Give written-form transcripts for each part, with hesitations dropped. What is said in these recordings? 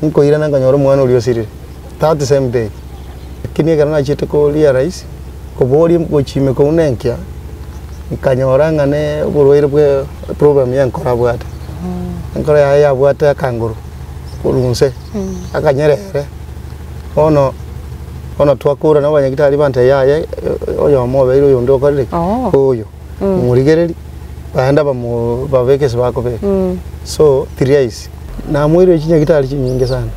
Nkoirana nkanyora omwana oria osirire that same day. Lakini ekero nachiete ko realize, koboria gochia ime kobuna enkia, nkanyora ng'a ne oborwaire bwe eproblem ya enkoro abwate. Enkoro yaye yabwate akanguru korwa inse, akanyerere, bono bono twakora na abanyagitari bantebia yaya oyomo obeire oyonde okorire ki? Oyo, morigereria, baenda bamo babeke ase bakobeka. So tiri rahisi. Namoirire chinyagitari chinyinge sana,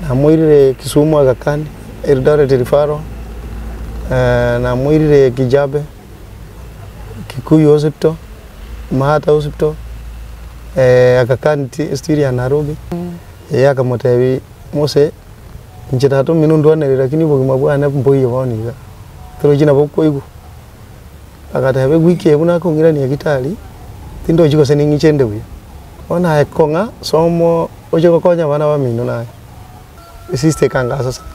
namoirire Kisumu Aga Khan, Eldoret Referral, namoirire Kijabe, Kikuyu Hospital, Maata Hospital, Aga Khan still ya Nairobi, eh akamotebia mose inche tata omino ndwanerere lakini obogima bwane mboiyo bono iga, torochi nabo okoigwa. Agateba, Ewiki eye buna akong'irania gitari, tindochi gose ning'iche inde buya. Bono aye kong'a somo oche gokonya abana bamino naye. Esista ekangasa sana.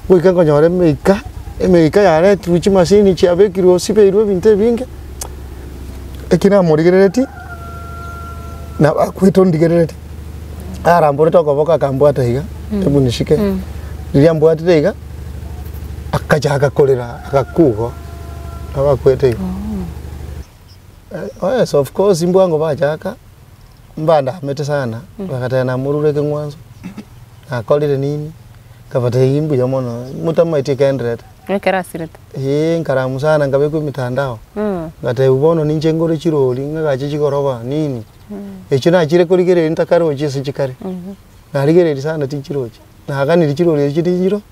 Goika nkonyora emeika, emeika yaretirwe chimasini chiabekirwe osibeirwe ebinto ebinge, eki namorigereretie, nabo akwete ondigereretie, aramborete okoboko akambwata iga, hebu nishike, riria ambwatire iga, akachaka korera agakwa igo. Abakwete igo. Yes of course mbwango bachaka, mbandamete sana, bagateba namorure ekeng'wanso, nakorire nini, nkabatebia mbuya mono, motamaeti ekenderete. Ekero asirete. Eeh nkaramu sana nkabekwa emitandao, ngatebiwa bono ninche ngore chirori ng'agache chigoroba nini, echio nachire korigereria ntakarochi ase chikare, narigereria sana tinchirochi, naganirie chirori echio tinchiro.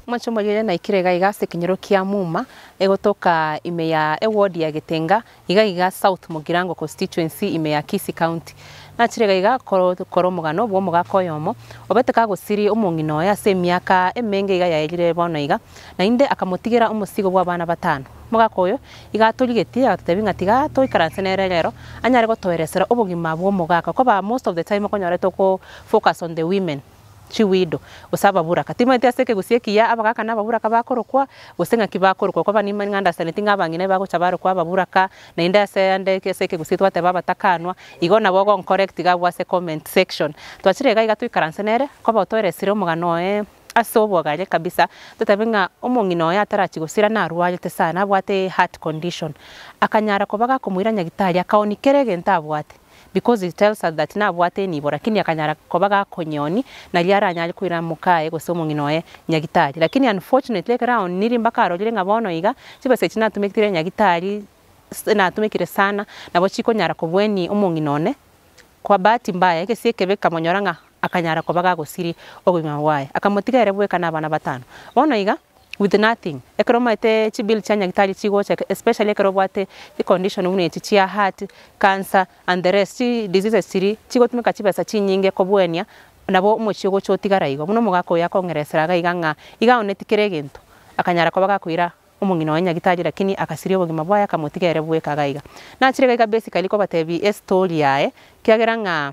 Omochie omoyia oye naikire iga iga ase ekenyoro kia Muma, egotoka ime ya eward ya Getenga, iga iga South Mugirango Constituency ime ya Kisii County. Nachire iga iga kora omogano bw'omogaka oyomo, obete kagosiria omong'ina oye ase emiaka emenge iga yaerire bono iga, naende akamotigera omosigo bw'abana batano. Omogaka oyo iga atorigetie agatotebia ng'a tiga toikaranse nere rero, anyare gotoeresera obogima bw'omogaka koba most of the time okonyora toko focus on the women. chiwido, gose ababuraka. Timanyeti ase ekegusii ekiya abagaka na ababuraka bakorokwa, gose ng'aki bakorokwa, koba nimanye ng'a understandeti ng'a abang'ina ebagocha barokwa ababuraka, naende ase ande ase ekegusii twateba abatakanwa, igo nabo ogoncorrect iga abwo ase comment section. Twachire iga iga toikaranse nere, koba otoeresire omogano oye ase obogare kabisa, totabe ng'a omong'ina oye atarachia gosira narwarete sana, abwate heart condition, akanyara koba gakomoira nyagitari akaoni kera egento abwate. Because he tells us that nabwate enibo lakini akanyara koba gakonyoni nario aranyare koira mokaye gose omong'ina oye nyagitari. Lakini unfortunately ekero aoniri mpaka arorire ng'a bono iga chibesa echi natumekire nyagitari natumekire sana nabo chikonyara kobweni omong'ina one kwa bahati mbaya egesi ekebe ekamonyora ng'a akanyara koba gagosiria obogima bwaye. Akamotiga ere bweka na abana batano. Bono iga. with nothing, ekero omanyete chibill chia nyagetari chigocha especially ekero obwate chicondition buna echi chia heart, cancer and the rest, chi diseases chiria chigotumeka chibesa chinyinge kobwania nabo omochie ogocha otigara igo. Buna omogaka oyo akong'eresera iga iga ng'a iga aoneti kera egento, akanyara koba gakoira omong'ina oye nyagitari lakini agasiria obogima bwaye akamotiga ere bweka iga iga. Nachire iga iga basically kobatebia estory yaye, kiagera ng'a.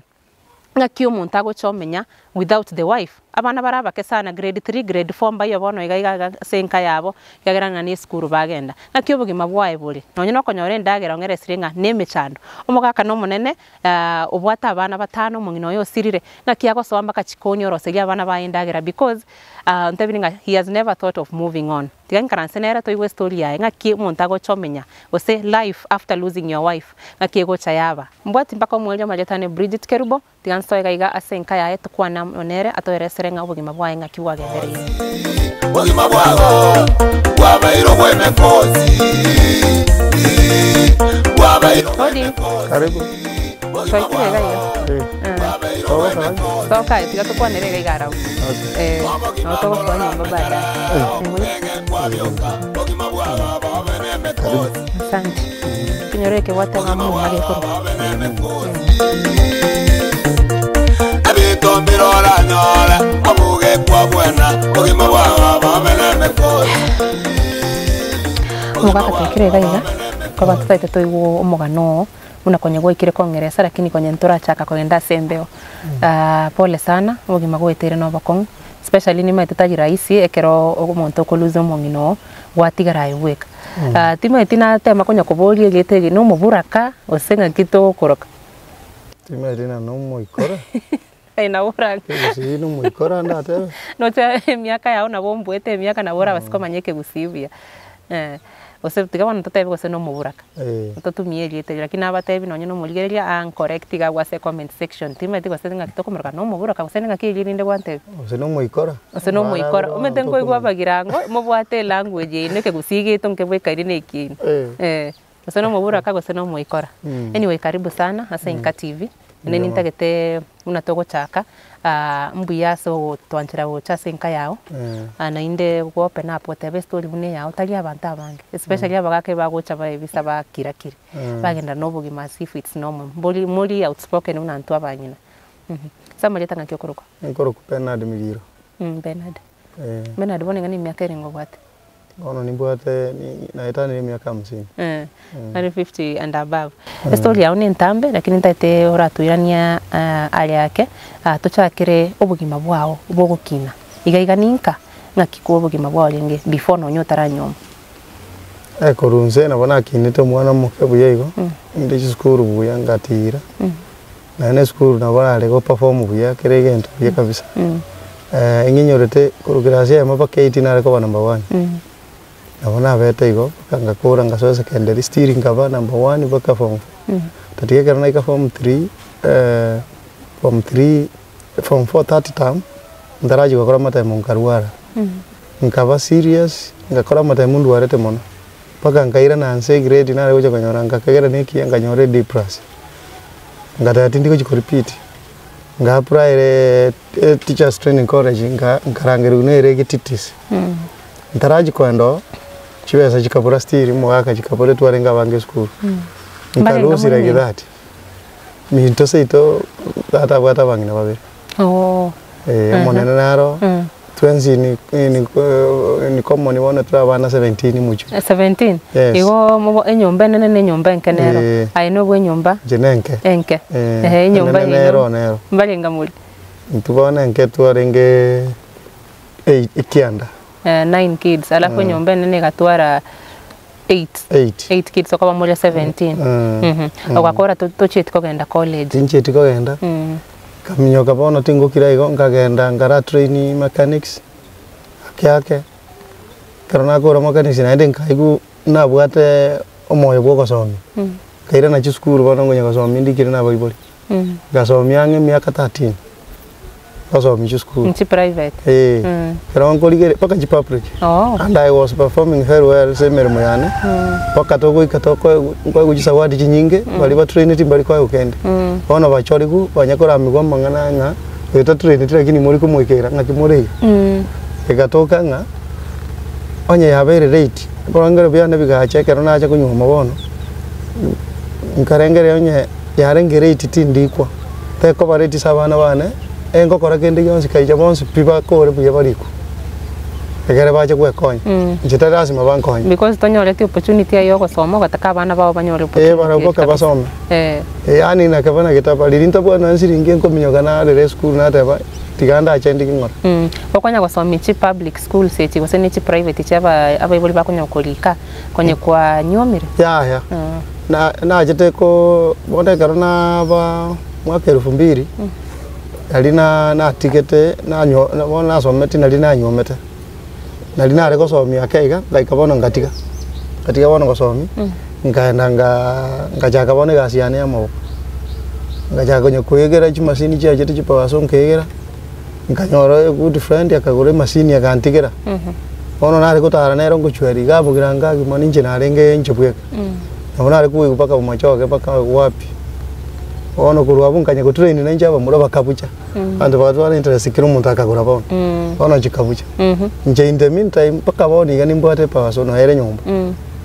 Ng'aki omonto agocha omenya without the wife? Abana bare abake sana grade three, grade four mbayo bono iga iga iga ase enka yabo ekiagera ng'a na esukuru bagenda. Ng'aki obogima bwaye bore? Nonye na okonyora endagera ong'eresire ng'a na emechando. Omogaka na omonene obwate abana batano omong'ina oye osirire, ng'aki agosoa mpaka chikoni oroserie abana baye endagera because ontebiri ng'a he has never thought of moving on. Tiga nkaranse nere toigwe estory yaye ng'aki omonto agocha omenya gose life after losing your wife ng'aki egocha yaba. Mbwati mpaka omoerio amarieta ane Bridget Kerubo, tiga nsoe iga iga ase enka yaye tokwane amo nere atoeresere ng'a obogima bwaye ng'aki bwagendereire. Obogima bwabo bwabeire obw'emekosi, bwabeire Hodi. Karibu. Twaikire iga iga. Eh. Togoka aye? Toka aye tiga tokwanere iga iga arabwo. Okay. Eh, nabo togosoa nyomba baadaye. Karibu. Asante. Ekenyoro eke gwateba muma gekorwa. Ebinto mbire oranyore obuge kwabwena obogima bwabo bobe nemekosi. Omogaka twaikire iga iga, koba totaete toigwe omogano oo. Buna konya gwaikire kong'eresa lakini konya ntorachaka kogenda ase embeo. Pole sana, obogima gwaeteire na obokong'u, especially nimaete tari rahisi ekero omonto oko lose omong'ina oo, gwatigara aye bweka. Timaeti natema konya koboria erieta eri na omoburaka gose ng'aki togokoroka? Timaeti na nomoikora. Aye nabo ora Ekegusii na omoikora ndatebe. Nocha emiaka yao nabo ombuete emiaka nabo orabase komanya ekegusii buya. Gose tiga bono totebe gose na omoburaka, Eh. totumie erieta erio lakini nabatebi nonye na omorigereria ancorrect iga abwo ase comment section, timanyeti gose ng'aki tokomoroka na omoburaka gose ng'aki erio rinde gwantebia. Gose na omoikora. Gose na omoikora, omanyete nkoigwa Tokomanya. abagirango mobwate elanguage yaino ekegusii giaito nkebwekaine na ekiaino. Eh. Gose na omoburaka gose na omoikora. Anyway karibu sana ase Inka TV, inde nintagete buna togochaka mbuya ase ogotwanchera gocha ase enka yao, naende go open up goteba estory buna eyao tari abanto abange, especially abagaka ebagocha baebisa bakira kiri, bagenda na obogima as if it's normal, mbori mori outspoken buna intwe abang'ina. Ase amarieta ng'aki okorokwa? Nkorokwa Bernard Migiro. Bernard. Bernard bono iga na emiaka erenge obwate? Bono nimbwate naetanire emiaka hamsini. Are 50 and above. Estory yao nentambe lakini ntagete oratoiranie are ake tochakere obogima bwao bogokina iga iga ninka ng'aki kwa obogima bwao orenge before nonye otaranyuoma. Korwa inse nabo nakinete omwana omoke buya igo, inde chisukuru buya ngatira, naende esukuru nabo nare go perform buya kera egento buya kabisa. Ng'inyorete korwa class eyemo mpaka eight nare koba number one. Nabo nabete igo mpaka ngakora ngasoa secondary still nkaba number one mpaka form four. Tatiga ekero naika form three, form three, form four third term, ntarachia gokora amatemo nkarwara. Nkaba serious, ngakora amatemo ndwarete mono, mpaka nkairana nse egrade nare gocha konyora ngakegera na ekiya nkanyora e D plus. Ngateba tindi gochia ko repeat. Nga apply teachers training college nka nkarangerigwa nere egititisi. Ntarachia koenda oo, chibesa chikabura still omogaka chikabura twarenge abange esukuru. Mbarenge Nka lose like more that. Minto seito tata abwate abang'ina babere. Oo. Omonene naro, twensi ni ni ni common bono tore abana 17 mochie. 17? Yes. Igo mobo enyomba enene na enyomba enke nero. Eh. Aye nobwe enyomba Inche nenke. enke. Eh, Ehe enyomba enene yaino nero nero. mbarenga more? Intwe bono enke twarenge eight ekianda. Nine kids alafu enyomba enene egatwara eight. Eight. Eight kids okoba more 17. Mm. Ogakora tochieti kogenda college. Tinchieti kogenda, nkaminyoka bono tingokira igo, nkagenda nkara train mechanics, ake ake, ekero nakora mechanics naende nkaigwa nabwate omoyo bwa ogosomia, nkairana chisukuru bono nkonya gosomia ndikire na abaibori, ngasomia ang'e emiaka 13. Ngosomia chisukuru. Chi private? Eh, ekero nkorigereria mpaka chi public. Oh. And I was performing very well ase emeremo yane, mpaka togoika tokoegwa nkoegwa chisawadi chinyinge, baria batraineti mbari koegwa kende. Bono bachorigwe, banya koramigwa amang'ana ng'a oyo tatraineti lakini mori komoikera ng'aki more iga. Egatoka ng'a, onye yabeire late, ebirengererio biane bigacha ekero nacha konyuoma bono, nkarengereria onye yarenge late tindikwa. Tekobareti ase abana bane, engokora kende gionsi kaija bonsi pi bakore buya barikwe, ekere bache gwekonya. Inche tari lasima bankonye. Because tonyoreti opportunity aye ya ogosoma ogataka abana bao banyore Eh, opportunity barabwo eri mpaka kabisa. basome. Eh. Yaani nakeba nagetaba riria ntabwate nonye siringi nkominyoka narera esukuru nateba tiga ndache ndige ng'ora. Okonya gosomia chi public schools echi gose ne chi private chia aba abaibori bakonya korika konye kwanyuomire? Yaya. Na nachete ko bono ekero naba mwaka elfu mbili, nari na natigete nanyo bono nasometi nari nanyuomete, nari nare gosomia ake iga, ngaika bono ngatiga, ngatiga bono gosomia, nkaenda nga ngachaka bono egasi yane ya amaboko. Ngachaka konya koegera chimasini chiachete chipaso nkaegera, nkanyora a good friend akagora emasini agantigera. Bono nare gotara nere ngochweria iga abogera ngagima ninche narenge inche bweka. Nabo nare koigwa mpaka bomachoge mpaka wapi. Bono korwa abwo nkanya gotrain na inche abamura bakabucha. Abanto bagatwara interest kera omonto akagora bono. Bono chikabucha. Inche in the meantime mpaka bono iga nimbwate epaso noyo ere nyomba.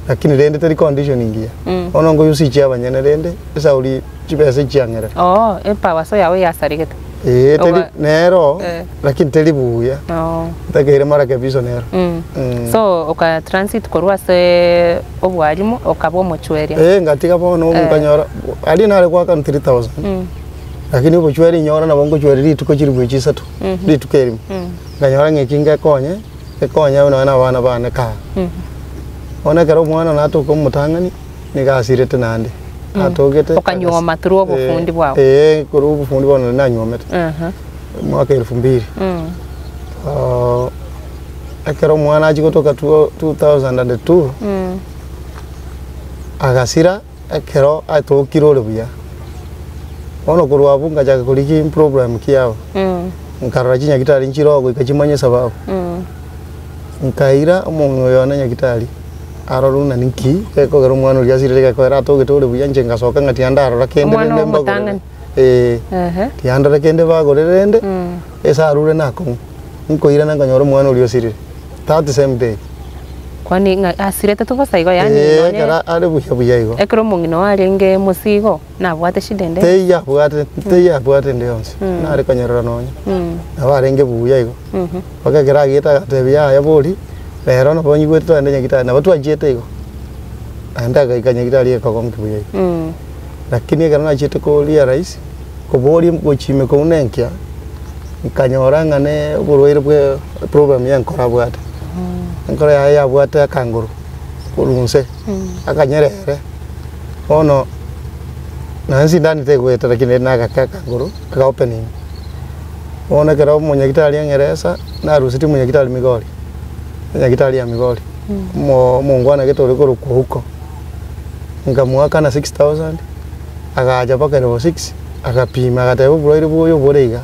Lakini rende teri condition engiya. Bono nkoyusia chia abanyene rende esauri chibesa echiang'erera. Oo, epawaso yao yasaregete. Ee, teri Oba- nero Eh. lakini teri buya. Oo. Ntakeire marekebisho nero. Mm. Mm. So oka transit korwa ase obwarimu okaba omochweria. Ee, ngatiga bono Eh. nkanyora aria nare goakana 3000 Mm. lakini obochweri inyora nabo ngochweria rituko chilifu echi isato rituko erimo. Nkanyora ng'a eki ngekonye, gekonye nonye na abana bane kaa. Bono ekero omwana natoka omotang'ani, nigo asirete naende. Atogete. Okanyuoma through obofundi bwao. Ee, korwa obofundi bono nari nanyuomete. Omwaka elfu mbili. Ekero omwana achia gotoka 2002, agasira ekero atokire ore buya. Bono korwa abwo ngachaka korigia problem ki yabo. Nkarora chinyagitari nchire oo goika chimanye esababu. Nkaira omong'ina oyo one nyagitari, arore buna ninki gekogera omwana oria asirire gekogera atogete ore buya inche ngasoka ng'a tiga ndarora kende Omwana rende oo mbagorere. omotang'ani? Eeh, Ehe. tiga ndore kende bagorere rende, ase arure nakong'u. Nkoirana nkanyora omwana oria osirire, that same day. Kwani ng'a asirete tu bosa igo yaani Eeh, nonye ekero are buya buya igo. ekero omong'ina oo arenge mosigo, nabwate shida ende? Teiyo abwate, teiyo abwate ende yonsi, nare konyerora nonye. Nabo arenge buya igo. Mpaka ekero agiete agatebia yaya bori, rero nabo nyigwete twagenda nyagitari, nabo twachiete igo. Naende agaika nyagitari ekogonki buya igo. Lakini ekero nachiete ko realize, koboria gochia ime kobuna enkia, nkanyora ng'a ne oborwaire bwe eproblem ya enkoro abwate. Enkoro yaye yabwate akanguru korwa inse, akanyerere, bono nonye sindani tegoeta lakini ere nagake akanguru aka opening. Bono ekero omonyagitari ang'eresa, narusetie omonyagitari Migori, enyagitari ya Migori, omo omongwana gete ore korokwa Ouko, nkamoakana 6000, agacha mpaka level six, agapima agateba oborwaire bwa oyo bore iga,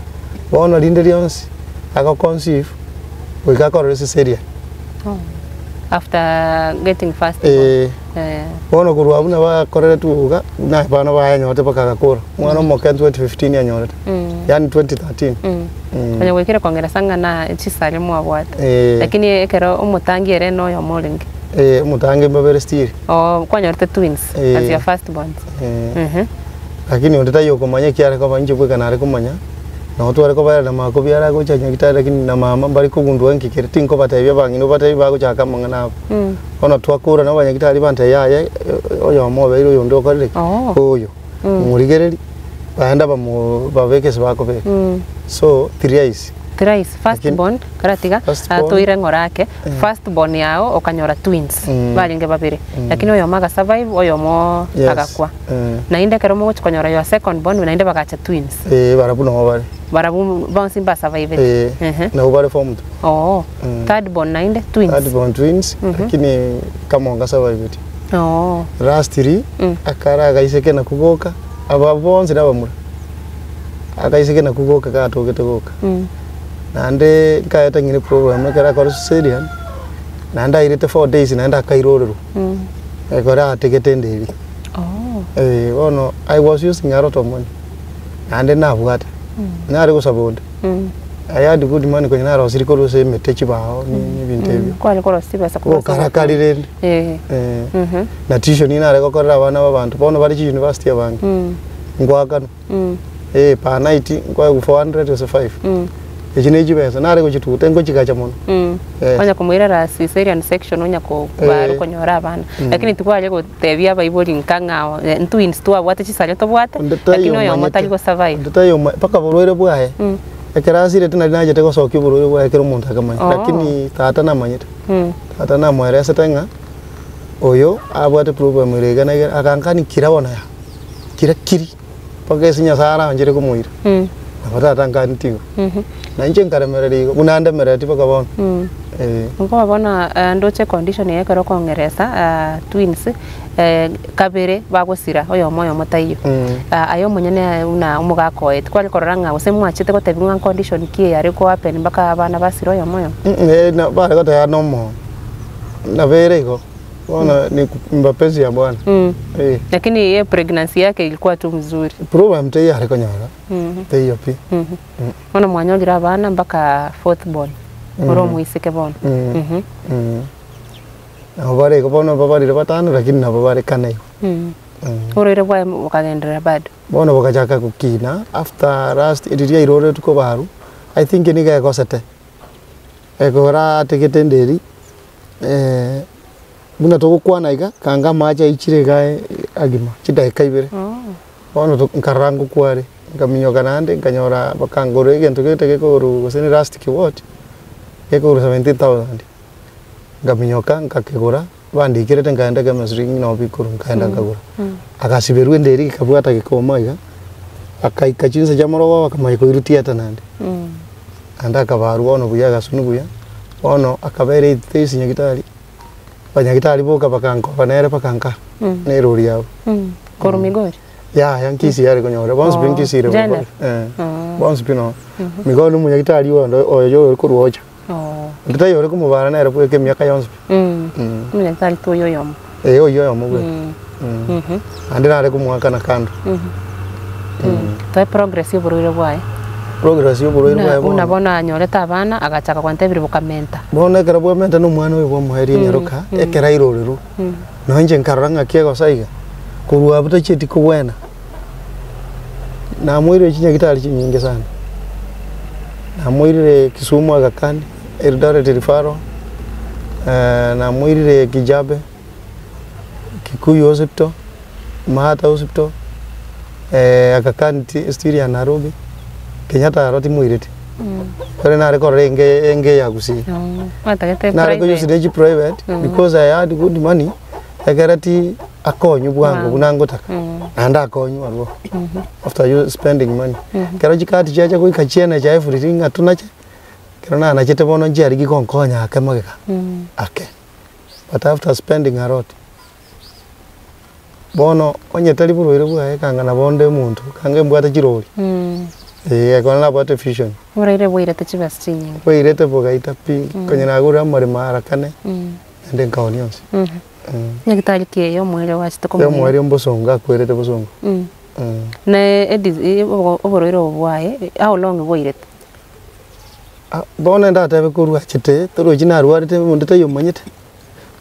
bono rinde rionsi, ago conceive, goika akorere cesarean. After getting first born. Eeh. Eh. Bono korwa abwo nabo akoreretwe iga, buna abana baye anyorete mpaka agakora. Omwana omoke 2015 anyorete, yaani 2013. Onye goikire kong'eresa ng'a na chisare mwabwate. Eh. Lakini ekero omotangi ere noyomo orenge. Eh, omotangi mbabere still. Oo, kwanyorete twins Eh. as your first borns. Eh. Lakini onde taiyo okomanya ekiare koba inche bweka nare komanya, nabo tware kobaera na makobi are agocha nyagitari lakini na mama mbari kogundua nki kere, tinkobatebia abang'ina obatebie bagochaka amang'ana abo. Bono twakora na abanyagitari bantebia yaya oyomo obeire oyonde okorire ki? Oo. Oyo, morigererie, baende bamo babeke ase bakobeka. So, thrice. Thrice, first Lakini- born, karatiga, First ah, born. toire ng'ora ake, first born yao okanyora twins, barenge babere, lakini oyomo aga survive, oyomo Yes. agakwa. Eh. Naende ekero mogochia konyora your second born, naende bagacha twins. Eh, barabwo nabo bare. Barabwo bonsi mba survivete. Eh, Ehe. nabo bare form two. Oo. Third born naende twins. Third born twins, lakini kamonga survivete. Oo. Lastly, akare agaiseke nakwo goka, aba bonsi nabamura. Agaiseke nakwo goka gatogete goka. Naende nkaeta ng'ina eprogram ekero akora cesarean, naende airete 4 days naende akairorerwa. Ekero ategete enda eria. Oo. Eh, bono I was using a lot of money. Naende nabwate. Nare gosaba onde. I had good money konya narosirie korwa ase emete chibao ni ebinto ebio. Kware korosia chibesa korwa ase Gokarakari rende. Eh. Eh. Na tuition nare gokorera abana ba abanto bono bare chi university abange. Ngoakanwa. Eh, per night nkoegwa 400 gose 5. Echi ne chibesa nare gochituguta ngochigacha mono. Yes. Onya komoirera cesarean section onya kobara Eh. okonyora abana. Lakini tikware gotebia abaibori nka ng'a eh, twins twabwate chisare tobwate, Onde taiyo lakini oyomo omanyete. tari go survive. Onde taiyo oma- mpaka oborwaire bwaye. Ekero asirete nari nachete gosokia oborwaire bwaye kera omonto akamanya. Oh. Lakini tata namanyete. Tata namoeresete ng'a oyo abwate problem ere iga na iga, agankani kira bono yaa, kira kiri, mpaka ase Nyasaye aranchere komoira. Nabo tata ankaneti igo. Na inche nkaremereria igo, buna andemerereti mpaka bono. Eh. Nkoba bono ndoche condition eye ekero okong'eresa twins, kabere bagosira oyomo oyomo taiyo. Aye omonyene buna omogaka oye tikware korora ng'a gose mwachete gotebiwa ng'a condition ki eye are ko happen mpaka abana basire oyomo oyomo? Eh, na bare goteba nomo, nabere igo, bono ni mapenzi ya Bwana. Eh. Lakini ye pregnancy yake ilikuwa tu mzuri. Problem teiyo are konyora, teiyo pi. Bono mwanyorire abana mpaka fourth born, ore omoiseke bono. Nabo bare igo bono babarire batano lakini nabo bare kane igo. Oroire bwaye bokagenderera bado. Bono bogachaka gokina after last riria airoretwe kobarwa, I think nigo egosete, ekora ategete enderi buna togokwana iga, kanga amache aichire iga agima chidakika ibere. Bono to nkarora ngokwa are, nkaminyoka naende nkanyora bakangorera egento gete gekogorwa gose ne last what, gekogorwa 17,000. Nkaminyoka nkakegora. Bandikerete nkaenda chemistry ng'ina bikuru nkaenda nkagora. Agasiberwa ende eria gekabwata gekoma iga, akaika chinsa chia morogoba akamanya koirwa theatre naende. Naende akabarwa bono buya agasunwa buya, bono akabera 8 days nyagitari, abanyagitari boka bakankoba nere mpaka nka, na erori yabo. Korwa Migori? Yaya nkisi yare konyora, bonsi pi Oh, nkisi ere general? eh, bonsi pi noo. Migori na omonyagitari oyo oyo ore korwa ocha. Oh. Onde taiyo ore komobara nere bweka emiaka yonsi pi. Omonyagitari tu oyo oyomo. Ee oyio oyomo bweka. Naende nare komoakana kando. Toe progress ya oborwaire bwaye. Progress ya oborwaire Buna bwaye buna bono. bono anyorete abana agachaka gwantebire bokamenta. Bono ekero bwamenta na omwana oyo bwamoeria enyaroka, ekero airorerwe, nonye inche nkarora ng'aki egosa iga, korwa abwo tachieti kobwena, namoirire chinyagitari chinyinge sana. Namoirire Kisumu Aga Khan, Eldoret Referral, namoirire Kijabe, Kikuyu Hospital, Maata Hospital, Aga Khan still ya Nairobi, Kenyatta aro timoireti. Ekero nare korora enge enge ya Gusii. Gwatagete Nare private. koyusiria chi private because I had good money, ekere ti akonywe bwango buna ngotaka, naende akonywe arwo after you spending money. Ekero chikadi chiacha goika chiene chia everything ng'a tonache, ekero nanachete bono nchiarigi gonkonya ake magega, ake. But after spending a lot, bono onye tari borwaire bwaye kanga nabo onde omonto, kanga embwate chirori, eh ekero nabwate vision. Oborwaire bwairete chibesa chinyinge. Bwairete bogaita pi, konya nagure amaremo arakane, naende nkaonia onsi. Nyagitari ki eye omoerio gwachete komoira? Omoerio mbosongo akwerete bosongo. Na edis oborwaire obo bwaye, how long bwairete? Ah, bono ndatebe korwa achete, torochi narwarete onde taiyo omanyete,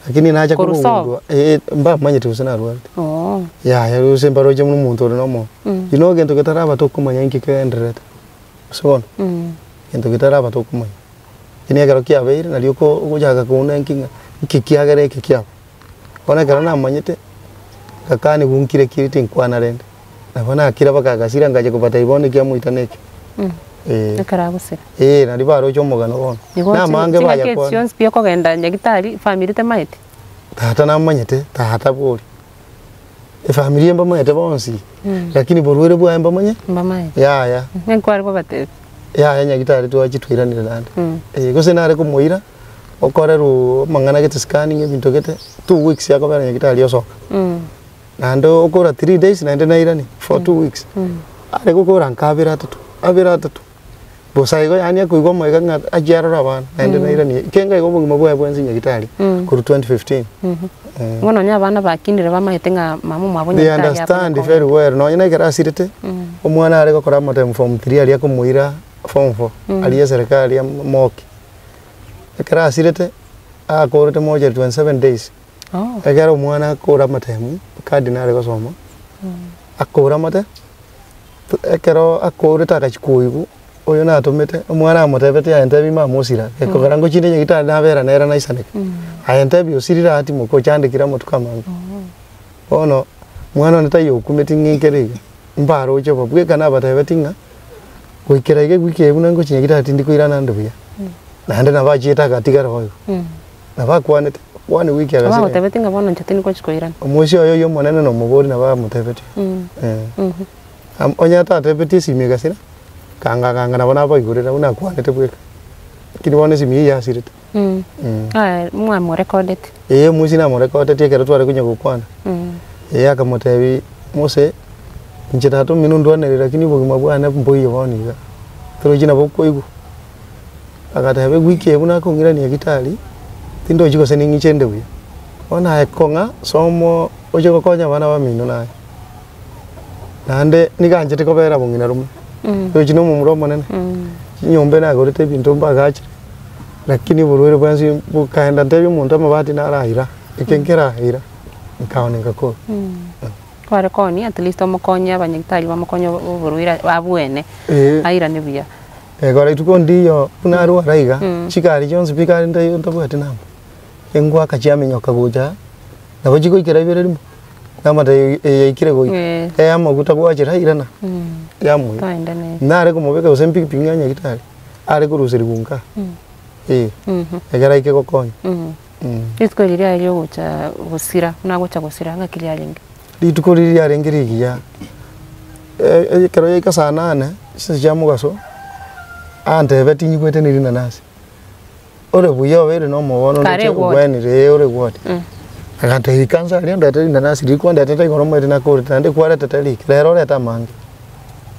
lakini nacha Korwa sobo? kogundua eh mbamanyete gose narwarete. Oo. Yaya gose mbaroche buna omonto ore na omoyo. You know egento getaraba tokomanya inki kegendererete, gose bono? Egento getaraba tokomanya. Lakini ekero kiabeire nario oko ogochaka kouna inki ng'a nki kiagera eke kiaba. Bono ekero namanyete, ngakani bunkire kiri tinkwana rende, nabo nakira mpaka agasira ngacha kobatebia bono ekiamoita neke. Eh. Ekero agosira. Eh, nario baroche omogano bono. Igo Na amange chingaki bayakwana. echi chionsi pi okogenda nyagitari, famiri temaeti? Tata namanyete, tata bori. Efamiri eye mbamanyete bonsi, lakini borwaire bwaye mbamanye? Mbamaete. Yaya. Ng'aki kware kobatebia? Yaya nyagitari twachia twairanire naende. Eh, gose nare komoira, okorerwa amang'ana gete scanning ebinto gete, 2 weeks akobera nyagitari osoka. Naende okora 3 days naende nairani for 2 weeks. Are gokora nka abere atato, abere atato. Bosa igo yaani akoigwa omoika ng'a achie arore abana, naende nairanie. Ekenga igo obogima bwaye bwensi nyagitari korwa 2015. Eh. Bono onye abana bakinire bamaete ng'a mama omwabo They nyagitari understand akonya very well nonye na ekero asirete, omwana are gokora amatemu form 3 aria akomoira form 4 aria eserekari ya moki. Ekero asirete, akorete mochari 27 days, Oh. ekero omwana akore amatemu, kadi nare gosoma, akore amate, ekero akorete agachia koigwa, oyo natomete, omwana amotebeti aye ntebi mama osira, gekogera ngochinde nyagitari nabera nere naisaneka, aye ntebi osirire aa timoka ochandekire amatuko amange. Bono, mwana one taiyo okumeti ng'a ekere iga, mbaroche bo, bweka nabatebeti ng'a, goikera iga ewiki eye buna ngochia nyagitari tindi koirana ande buya, naende nabo achiete agatigara boigo, nabo akwanete, one week agasira. Bagotebeti ng'a bono inche tindi gochi koirana. Omoisia oyo oyio omonene na omobori nabo amotebetie. Eh. Am- Onye atatebeti esimi egasira, kanga kanga nabo nabaigorera buna akwanete bweka. Lakini bono esimi eyio yasirete. Aya mwamorecordeti? Ee omoisia namorecordeti ekero tware konya gokwana. Ee akamotebia, mose, inche tata omino ondwanerere lakini obogima bwane mboiyo bono iga, torochi nabo okoigwa. Agateba ewiki eye buna akong'irania gitari, tindochi gose ning'iche inde buya. Bono aye kong'a somo oche gokonya abana bamino naye. Naende nigo anchete kobera bong'ina rome, rochi na omomura omonene, chinyomba nagorete ebinto mbagachire, lakini oborwaire bwensi bokaenda ntebie omonto amabati naraira, eke nkeraira, nkaoni ngakora. Kware koonia at least omokonye abanyagitari bamokonye oborwaire abwene, airane buya. Ekero rituko ndiyo buna arwara iga, chigari chionsi pi kare ntai ntabwati namba, engwaka chiaminyoka gocha, nabo chigoikera ibere rimo, namata eye yaikire goika, Eh. eh amaguta gwachera irana, yamoira. Toende nere. Nare komobeka gose mpikipiki ng'a nyagitari, are koruserigwa nka, eh, ekero aike gokonya. Rituko eri riaye riogocha gosira, buna agocha gosira ng'aki riarenge? Rituko riria riarenge rigiya, ekero yaika saa nane, chinsa chia mogaso, antebetie nyigwete ne rinanasi, ore buya obeire na omogono Kare ndoche egwodi. obwenire eh ore egwodi. Agantebia ika nse aria ondete rinanasi riria kwandetete igoro omanyete nakorete naende kwaretete rike, rero orete amange.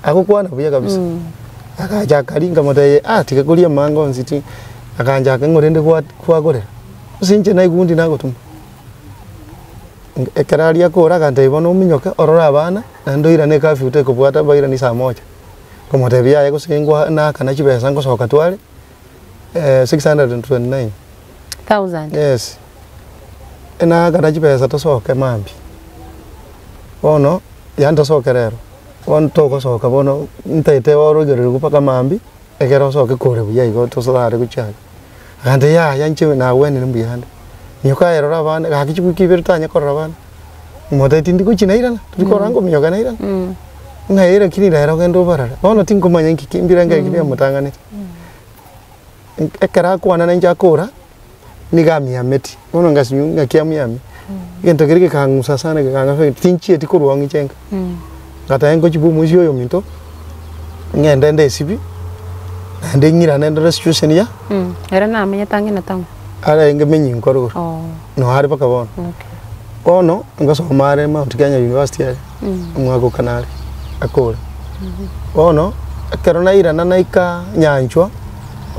Agokwana buya kabisa. Agacha akaria nkamotebia ah tiga koria amange onsi ti, aganchaka ng'o rende gwa kwagorera, gose inche naigwa undi nagotoma. Ekero aria akora agantebia bono ominyoke orore abana, naende oirane ecurfew tekobwata bairane saa moja. Nkamotebia yaya gose ngwa naakana chibesa ngosoka tware 629. Thousand. Yes, naakana chibesa tosoke mambia, bono yaani tosoke rero, bono togosoka bono ntaete oroigererigwe mpaka mambia, ekero osoke kore buya igo tosare gochia aria. Agantebia yaya inche nagwenire mbuya ande, minyoka aye rora abana gaki chiwiki ibere tanya korora abana, motebia tindi gochia nairana, tori korora nkominyoka nairana, ng'a ee lakini rero ogende obarore, bono tinkomanya inki ki mbirengererio ki biamotang'anete. Ekero akwana nainche akora, nigo amiameti, bono ngasinywa ng'aki amiamia, egento keria gekang'usa sana gekang'a affect, tinchieti korwa oo ng'iche nka. Ngateba ngochia bwa omoisia oyo ominto, ng'ende ndesibie, naende ng'irane ndore situation ya. Ere namenyete ang'e na town? Arenge menyinko rogoro, Oh. noo are mpaka bono. Okay. Bono, ngosoma are Mount Kenya University aria, omwaka o kane are, akore. Bono, ekero nairana naika nyanchwa,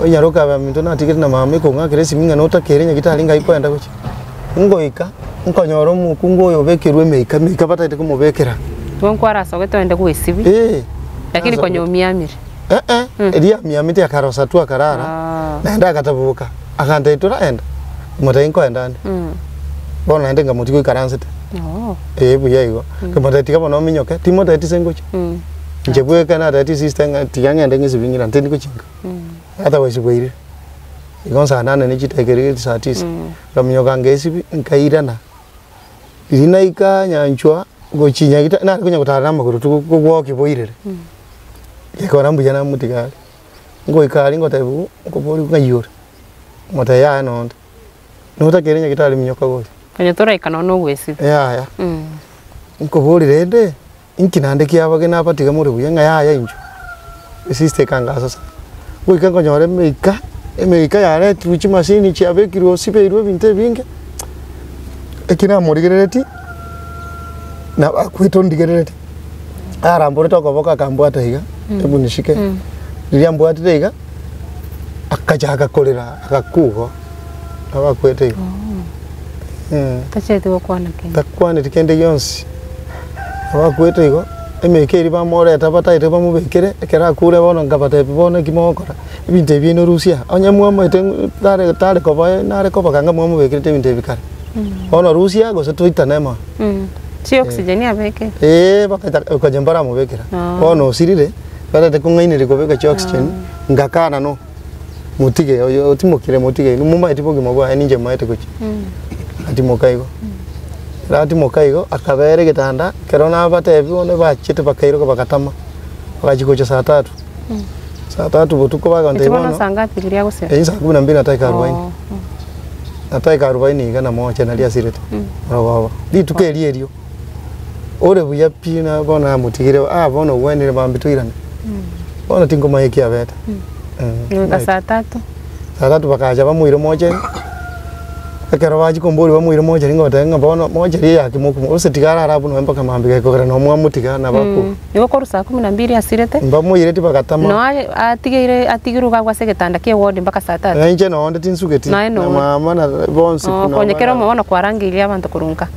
onyaroke abaminto natigete na mama ekong'akera esimi ng'a notakere nyagetari ngai kwenda gochia. Ngoika, nkonyora omokungu oyo obekerwe emeika, emeika batagete komobekera. Igo nkwarasogete oende gwesibia, Eh, lakini konya omiamire. Eh eh, eria amiamete akarosa tu akarara, Ah. naende agataboka, agantebia toraenda, nkamotebia nkoenda ande. Bono naende nkamotiga oikaransete, Oh. eh buya igo. Nkamotebia tiga bono ominyoke, timotebeti ase ngochia. Inche bweka natebeti sister ng'a tiga ng'ende ng'esibie ng'irane, tindi gochia nka. Otherwise bwairire. Igo nsa nane ne chidakika eria saa tisa, nkaminyoka ngesibia, nkairana. Riria naika nyanchwa, gochia nyagita nare konya gotara na amagoro tu kogwokia boirere. Gekora mbuya namotiga aria, ngoika aria ngotebiwa nkoboriwa ng'ai ore, ngotebia yaya nonde, notakeire nyagitari minyoka gocha. Onye toraika nonya nogwesibia. Yaya, nkobori rende, inki naende kiaba ki nabatiga more buya ng'a yaya inchuo, esista ekangasa sana. Goika nkonyora emeika, emeika yaretirwe chimashini chiabekirwe osibeirwe ebinto ebinge, eki namorigereretie, nabo akwete ondigereretie, aramborete okoboko akambwata iga, hebu nishike, riria ambwatire iga, akachaka korera agakwa igo, nabo akwete igo. Tacheti gokwana kende. Takwaneti kende gionsi, nabo akwete igo, emeika eria bamoreta bataete bamobekere, ekero akure bono nkabatebia bono eki mogokora, ebinto ebi norusia aa, onye mwamaete ng'u tare tare koba nare koba kanga mwamobekerete ebinto ebi kare. Bono rusia gose toitane amo aa. Chi oxygen abeke? Eeh bakacha konya mbaramobekera, bono osirire, batagete kong'ainereria kobeka chi oxygen, ngakana no. Motige oyo otimokire motige inwe momaeti bogima bwaye ninche maete gochia. Agatimoka igo. Ekero atimoka igo, akabera egetanda, ekero nabatebi bono bachete bakairoka bagatama, bagachia gocha saa tatu. Saa tatu botuko bagontebia Eki bono bono, saa ngapi riria agosira? eywo saa kumi na mbili na dakika arubaini. Oh. Na dakika arubaini iga na moja naria asirete, morogoba. Rituko erio erio, ore buya pi na bono namotigire, ah bono ogwenire mambia toirane. Bono tinkomanya eki abete. Goika saa tatu. Saa tatu bakacha bamoire mochari, ekero bachia komboria bamoire mochari ngoteba ng'a bono mochari eye yake mokomo gose tiga arare abwo nonye mpaka mambia gekogera noo mwamotiga nabo akure. Igo korwa saa kumi na mbili asirete. Mbamoireti bagatama. Noo aye atigeire atigirwe iga agwo ase egetanda kia ewodi mpaka saa tatu. Na inche nonde tinsugeti, Naye na nonde. mama na bonsi Oh, noo konya kera barare. omo bono kwarangeirie abanto korwa nka.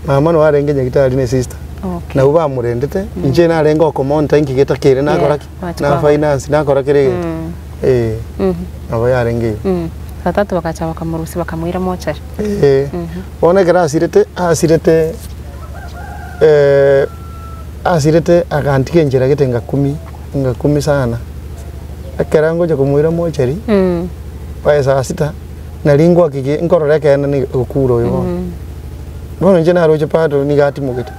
Mama noo arenge nyagetari na esista. Okay. Nabwo bamorendete, inche narenge okomonta inki getakere nakora ki? Yeah, Na finance nakora kera egento. Eh, nabo yarenge igo. Saa tatu bagacha bakamorusia bakamoira mochari. Eh, bono ekero asirete, asirete asirete agantiga enchera gete ngakumi, ngakumi sana. Ekero ngocha komoira mochari, by saa sita, nari ngwakigia nkorora ekeene nigo okure oyo bono. Bono inche naroche bado nigo atimogete,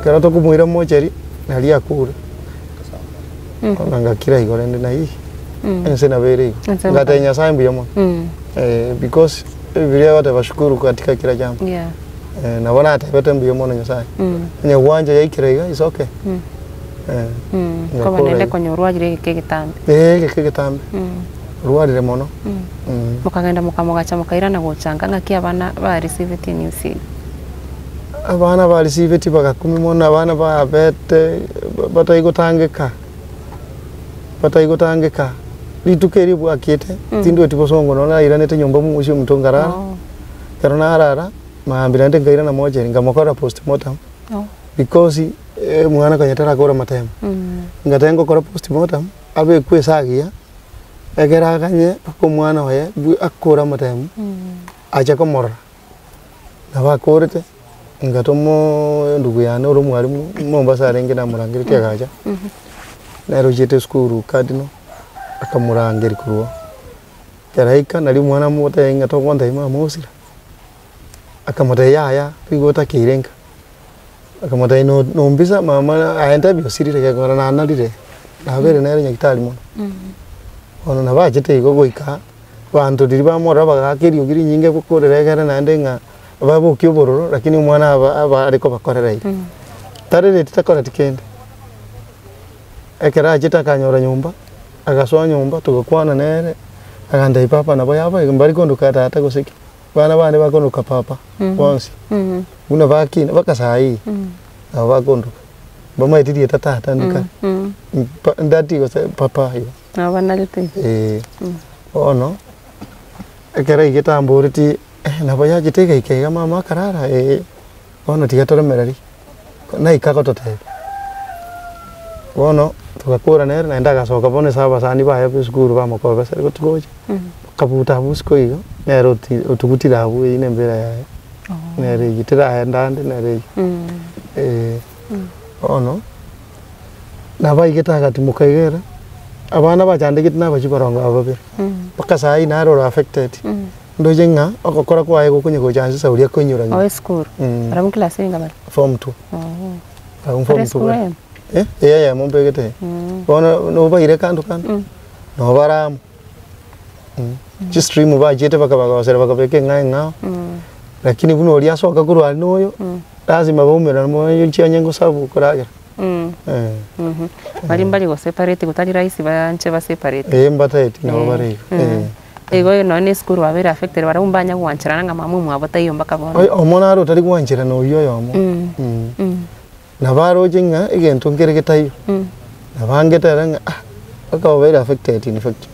ekero tokomoira mochari, nari akure, bono ngakira igo rende na ii, ense nabo ere igo. Ense Ngatebia Nyasaye mbuya mono, because. Ebibilia egoteba shukuru katika kila jambo. Yeah. Eh, nabo natebete mbuya mono Nyasaye. Onye gwancha yaikire iga is okay. Eh, Koba ngakora naende igo. konya orwarire egeka egetambe. Eh, egeka egetambe. Orwarire mono. Mokagenda mokamogacha mokairana gocha nka ng'aki abana ba receiveti news eye? Abana ba receiveti bagakumia mono, abana babete bataigotangeka, bataigotangeka. Rituko erio bwakiete, tindweti bosongo nonya nairanete nyomba mwa omoisia ominto nkarara, ekero narara, maambia naende nkairana mocheri nkamokorera postmortem, because omwana konya tarakora amatemo. Ngateba ngokora postmortem, abekwe ase agiya, ekero aganye mpaka omwana oye bwe akore amatemo, ache komorora. Nabo akorete, ngatomoo endugu yane ore omwalimu Mombasa arenge namorangeretie agacha, nere ochiete esukuru Cardinal, akamorangeria korwa oo. Ekero aika naria omwana amotebia ng'a togontebia mama osira, akamotebia yaya nigo otakeire nka, akamotebia no nombisa mama aye ntebia osirire gekogera nanarire, nabeire nere nyagetari mono. Bono nabo achete igo goika. Abanto riria bamorora bagaaka eriogi rinyinge gokorera egere naende ng'a babokie obororo, lakini omwana aba aba are kobakorera iga. Tarereti takoreti kende. Ekero achete akanyora nyomba, agasoa nyomba togakwana nere, agantebia papa nabo yaba iga mbari kondoka tata gose ki, abana bane bakondoka papa bonsi, buna bakina mpaka saa hii nabo bakondoka. Mbamaeti rieta tata ndikare, mpa daddy gose papa igo. Nabo banarete. Eeh, bono, ekero aigete amboretie, eh nabo yachete egaika iga mama akarara eh, bono tiga toremereria, naika agototebia. Bono, togakora nere naende agasoka bono ase abasani baye ba esukuru bamokobesera igo tigocha, bakabuta abwo isiko igo, nere oti otugutire abwo eywo na embera yaye, nere eywo teraenda ande nere eywo, eh. Bono, Nabo aigete agatimoka iga ere, abana bachandegete nabachia barongo aba babere, mpaka saa hii naro ore affected, ndoche ng'a ogokora kwaye gokonya gocha nse sauri akoinyora Oo esukuru, barabwo class enga bare? Form two. Oo. Barabwo Bare form two esukuru bare. eyemo? Eh, eye eyemo mbegete, bono nobaire kando kando, nobare amo, chistream bachiete bakabagosera bakabeka eng'ao eng'ao, lakini buna oria asoka korwa aria na oyo, lazima baumerane moyo chianye ngosabu koragera. Baria mbari go separate gotari rahisi banche ba separate. Ee mbataeti nabo bare igo ee. Igo nonye na esukuru babeire affected barabwo mbanya goancherana ng'a mama omwabo taiyo mpaka bono. Oyo omo naro otari goancherana oyio oyomo nabo aroche ng'a egento nkere getaiyo nabo angete ere ng'a ah mpaka obeire affected in fact.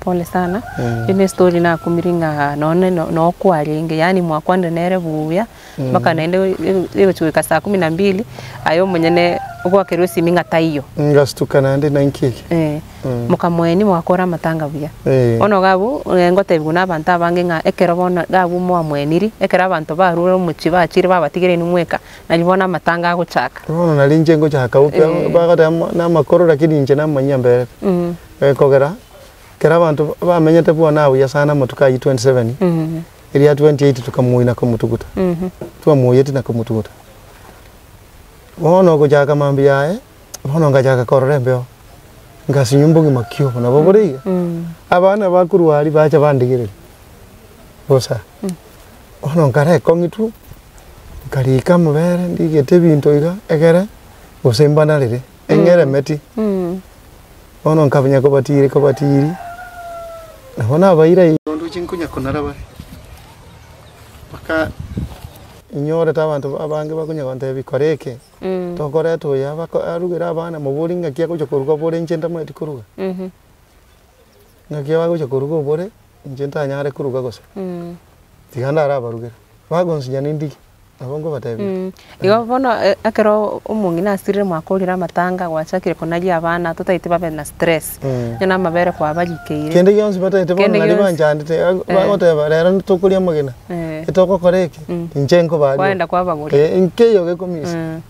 Pole sana, eyio ne story nakumiri ng'a nonye nokwarenge yaani mwakwanire nere buya. Mpaka naende egochia goika saa kumi na mbili, aye omonyene ogoakerwa esimi ng'a taiyo. Ngastuka naende nainki eke. Eh, mokamoenia mogakora amatanga buya. Eh. Bono iga abwo, ngotebiwa na abanto abange ng'a ekero bono iga abwo mwamoeniri, ekero abanto barure omochie bachire babatigire inwe mweka, nario bono amatanga agochaka. Bono nari inche ngochaka upya, bagoteba mo namakoro lakini inche namanyia mberete. Ekogera, ekero abanto bamenyete buna buya sana amatuko ayio 27, Eria 28 tokamoyia na komotuguta, twamoyeti na komotuguta. Bono gochaka mambia yaye, bono ngachaka korora embeo, ngasinywa mbogima ki obo nabo bore iga? Abana bakorwa aria bacha bandigereria, bosa. Bono nkare ekong'i tu, nkarika amabere ndigete ebinto iga, egere gose mbanarere, eng'eremeti. Bono nkamanya kobatiiri kobatiiri, nabo nabaira ndoche nkonya konara bare, mpaka inyorete abanto abange bakonya gontebia kora eke, tokoreta oyo abako arugere abana mobori ng'aki agocha koruga obore inche ntamaeti koruga. Ng'aki agocha koruga obore, inche ntanyare koruga gose, tiga ndarabarugere, bagonsinya nindigie. Nabo nkobatebia. Igo bono ekero omong'ina asirire mwakorire amatanga gwachakire konaria abana totaeti babe na stress, onye na amabere kwabarikeire. Kende gionsi bataete bono Kende naria gionsi. banchandete bagoteba rero ntokoria amagena, etogokora eke, inche nkobaria. Kwaenda kwabagoria. Nkeiyo gekomisa,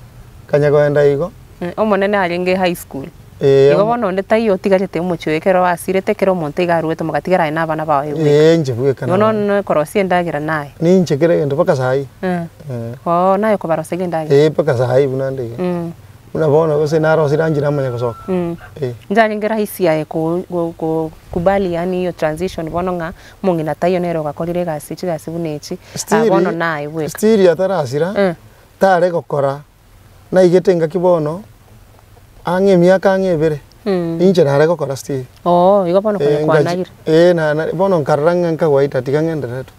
nkanya koenda igo. Omonene arenge high school. Ee, Igo bono onde taiyo otigarete omochie oye ekero asirete kera omonto iga aruete mogatigara aye na abana bao aye bweka. Ee, inche bweka Bono nabo. onye korosia endagera naye. Ninche kera egento mpaka saa hii. Oo naye okobaroseria endagera. Ee, mpaka saa hii buna nde iga. Buna bono gose narosire anchire namanya gosoka. Eh. Njarenge rahisi aye ko- go- go- kubali yaani hiyo transition bono ng'a omong'ina taiyo nere ogakorire egasi chigasi buna echi, ah bono naye bweka. Still atarasira, tare gokora, naigete engaki bono, ang'e emiaka ang'e ebere, inche nare gokora still. Oo, igo bono konya kwanayire. Eh, na na bono nkarora ng'a nkawaida tiga ng'enderere tu.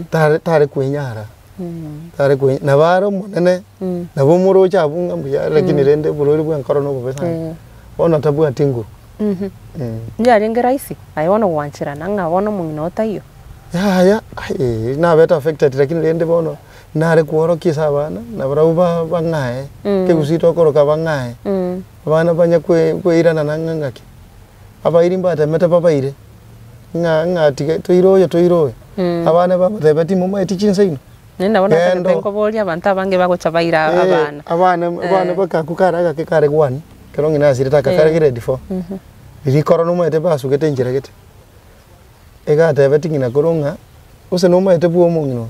Tare tare kwenyara, tare kwe nabo are omonene, nabo omoroche abwo ng'a mbuya are lakini rende oborwaire bwa enkoro na obobe sana. Bono tabwati nguru. Yarenge rahisi, aye bono gwancherana ng'a bono omong'ina oo taiyo. Yaya, aye nabete affected lakini rende bono nare kworokia ase abana, nabarabwo ba bang'ae, ekegusii tokoroka bang'ae, abana banya kwe kweirana na ng'a ng'aki, abairi mbatemete babaire, ng'a ng'a tiga toire oyo toire oyo, abana babatebeti momaeti chinsa ino. Naende nabo Genda natagete nkoboria abanto abange bagocha baira abana. Abana abana bakaku kare agake kare gwani, ekero ng'ina asirete aka kare grade four, riria korona omanyete basugete enchera gete. Egatebeti ng'ina korwa ng'a, gose nomaete bwa omong'ina oyo,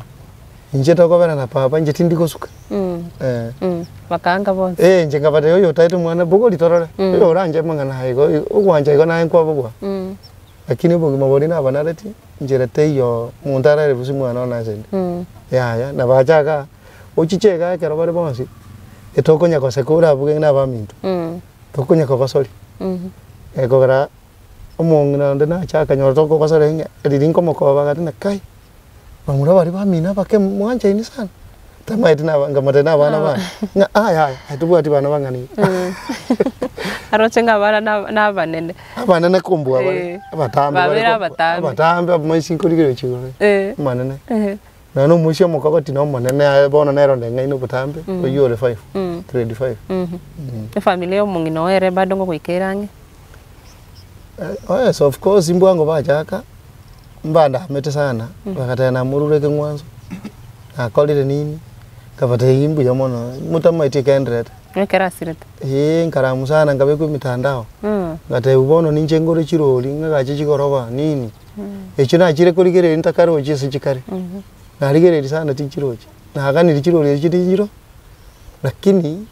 inche tokobera na papa inche tindi gosuka. Eh. Bakaanga bonsi. Eh, inche nkabatebia oyo otaete omwana bogori torore, oyo oranche amang'ana aya igo ogwancha igo naye nkwabogwa. Lakini obogima boria nabanareti, nchera teiyo monto ararebusie omwana one ase ende. Yaya, nabacha igaa, ochiche igaa ekero bare bonsi, etokonya goseka orabuge ng'a nabaminto, tokonya kogosoria. Ekogera. Omong'ina onde nache akanyora tokogosera ng'a riria nkomokoba agati ng'a kai, bamura baria bamino abake mwanchaine sana, tamaeti naba nkamotebia na abana bane, ng'a aya aya aye tobwati bana bang'ana iga. Aroche ng'a abana na na abanene. Abanene kombua bare, abatambe bare Babere ko abatambe. abatambe amaisi nkorigereria chigoro omonene. Nonya na omoisia omokogoti na omonene aye bono nere onde ng'aini obotambe, oyio ore five, grade five. Efamiri ya omong'ina oye ere bado ngogoika ere ang'e? Oh yes of course mbwango bachaka, mbandamete sana, bagateba namorure ekeng'wanso, nakorire nini, nkabatebia mbuya mono, motamaeti ekenderete. Ekero asirete. Eeh nkaramu sana nkabekwa emitandao, ngatebiwa bono ninche ngore chirori ng'agache chigoroba nini, echio nachire korigereria ntakarochi ase chikare, narigereria sana tichirochi, naganirie chirori echio tinchiro, lakini.